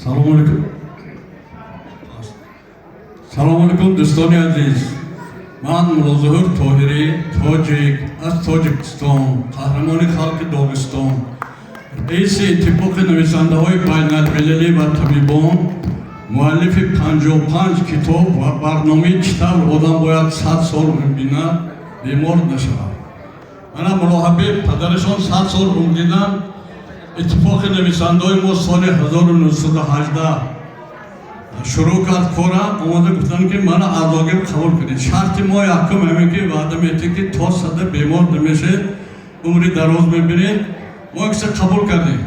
Салому алейкум. Салому алейкум, дӯстони азиз. Ман Муллозуҳур Тоҳирӣ, тоҷик аз Тоҷикистон, қаҳрамони халқи Доғистон, раиси Иттифоқи нависандаҳои байналмилалӣ ва табибон, муаллифи 55 китоб ва барномаи чӣ тавр одам бояд 100 сол умр бинад, бемор нашавад. Мана Мулло Ҳабиб падарашон 100 сол умр диданд. Иттифоқи нависандаҳои мо соли 1918 шурӯъ кард кора. Омода гуфтанд, ки мана аъзогим қабул кунед. Шарти мо якум ҳамин, ки ваъда метиҳед, ки то сада бемор намешавед, умри дароз мебинед. Мо киса қабул кардем.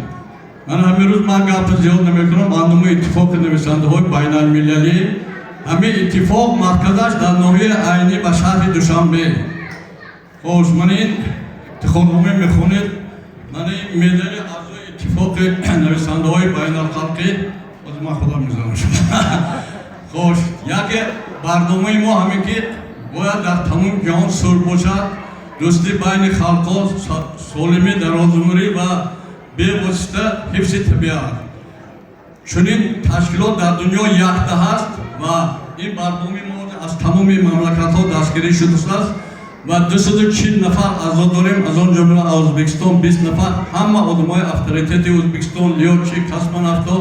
Ман ҳамин рӯз ман гапи зиёд намекунам. Андумаи Иттифоқи нависандаҳои байналмилалӣ, ҳамин иттифоқ марказаш дар ноҳияи Айнӣ ба шаҳри Душанбе. Хош, ман ин ифтихорнома мехонед, ман ин медали аъзои Иттифоқи нависандаҳои байналхалқӣ боз ман худам мезанам. Хош, яке барномаи мо ҳамин, ки бояд дар тамоми ҷаҳон сулҳ бошад, дӯстӣ байни халқҳо, солимӣ, дарозумрӣ ва бевосита ҳифзи табиат. Чунин ташкилот дар дунё якта ҳаст ва ин барномаи мо аз тамоми мамлакатҳо дастгирӣ шудааст ва 240 нафар аъзо дорем, аз он ҷумла аз Ӯзбекистон 20 нафар. Ҳама одамои авторитети Ӯзбекистон, лётчик, космонавто,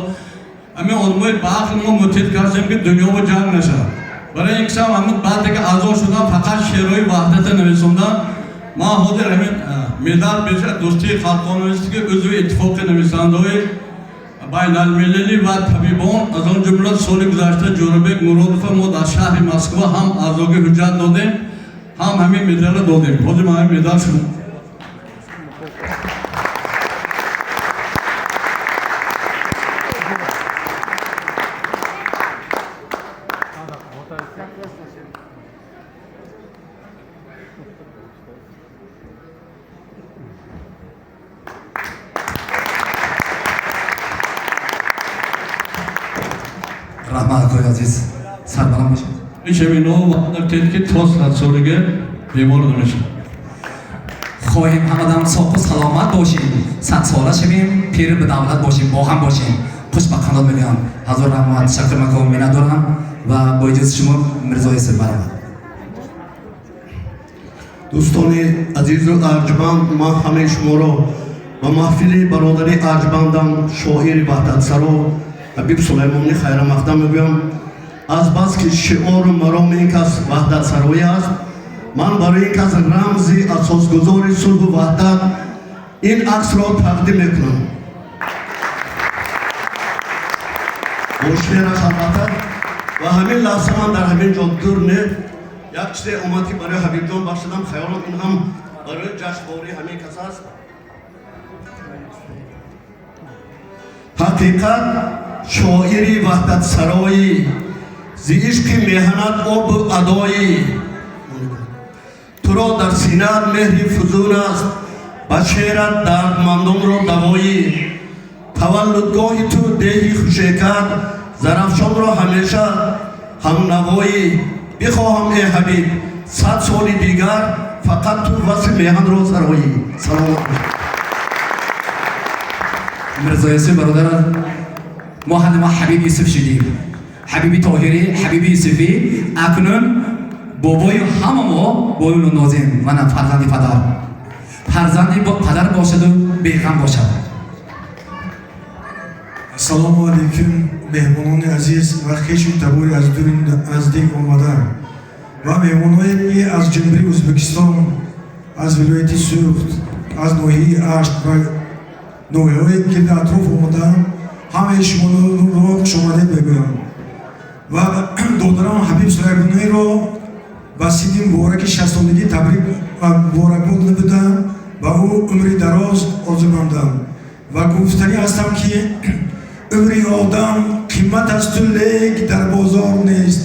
ҳамин одамои ба ақл мо муттаҳид кардем, ки дунёво ҷанг нашавад. Барои ин кисам ҳамин баъде ки аъзо шудам, фақат шеърҳои ваҳдата нависондам. Ман ҳозир ҳамин медал беша дӯстии халқҳо навист, ки узви Иттифоқи нависандаҳои байналмилалӣ ва табибон, аз он ҷумла соли гузашта Ҷӯрабек Муродова мо дар шаҳри Москва ҳам аъзогӣ ҳуҷҷат додем, ҳам ҳамин медалро додем. Ҳозир ман ҳамин медал шуд. Раҳмат, акои азиз, сарбаланд бошед. Ҳамино ваъда кед, ки то 100 солага бемор намешавад. Хоҳем ҳамадам соқу саломат бошем, 100 сола шавем, пир ба давлат бошем, бо ҳам бошем. Хуш ба қанот мегӯям. Ҳазор раҳмат, ташаккур маком, миннатдорам ва бо иҷозати шумо Мирзо Юсуф, баромад. Дӯстони азизу арҷманд, ман ҳамаи шуморо ба маҳфили бародари арҷмандам, шоири ваҳдатсаро Ҳабиб Сулаймонӣ хайрамақдам мегӯям. Азбаски шиору мароми ин кас ваҳдатсароӣ аст, ман барои ин кас, рамзи асосгузори сулҳу ваҳдат, ин аксро тақдим мекунам бо шеъраш, албатта. Ва ҳамин лаҳза ман дар ҳамин ҷо дур не, як чизе омад, ки барои Ҳабибҷон бахшидам. Хаёлам, ин ҳам барои ҷашнвории ҳамин кас аст. Ҳақиқат шоири ваҳдатсароӣ, зи ишқи меҳнат обу адоӣ, туро дар синаат меҳри фузун аст, ба шеърат дардмандонро давоӣ. Таваллудгоҳи ту деҳи хушекар, Зарафшонро ҳамеша ҳамнавоӣ. Бихоҳам, э Ҳабиб, 100 соли дигар фақат ту васфи меҳанро сароӣ. Саломат бошед. Мирзо Юсуф бародар, мо ҳама мо Ҳабиб Юсуф шудем, Ҳабиби Тоҳирӣ, Ҳабиби Юсуфӣ. Акнун бобои ҳама мо, бобои Нозим, мана фарзанди падар, фарзанди падар бошаду беғам бошад. Ассалому алайкум, меҳмонони азиз ва хешу табори аз дури наздик омада ва меҳмоное, ки аз Ҷумҳурии Ӯзбекистон, аз вилояти Суғд, аз ноҳияи Ашт ва ноҳияҳое гирди атроф омадаанд. Ҳамаи шуморо хушомадед мегӯям ва додарам Ҳабиб Сулаймониро ба синни мубораки 60-солагӣ табрик ва муборакбод намудам ва ӯ умри дароз орзумандам. Ва гуфтанӣ ҳастам, ки умри одам қимат асту, лек дар бозор нест.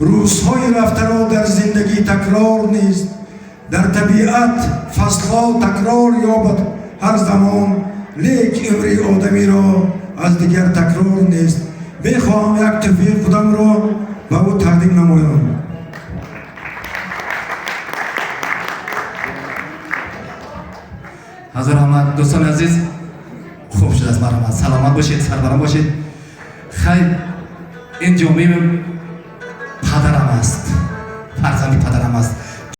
Рӯзҳои рафтаро дар зиндагӣ такрор нест. Дар табиат фаслҳо такрор ёбад ҳар замон, лек умри одамиро аз дигар такрор нест. Мехоҳам як тӯҳфаи худамро ба ӯ тақдим намоям. Ҳазор раҳмат, дӯстони азиз. Хуб шудааст, марҳамат, саломат бошед, сарбаланд бошед. Хай, ин ҷомеи падарам аст, фарзанди падарам аст.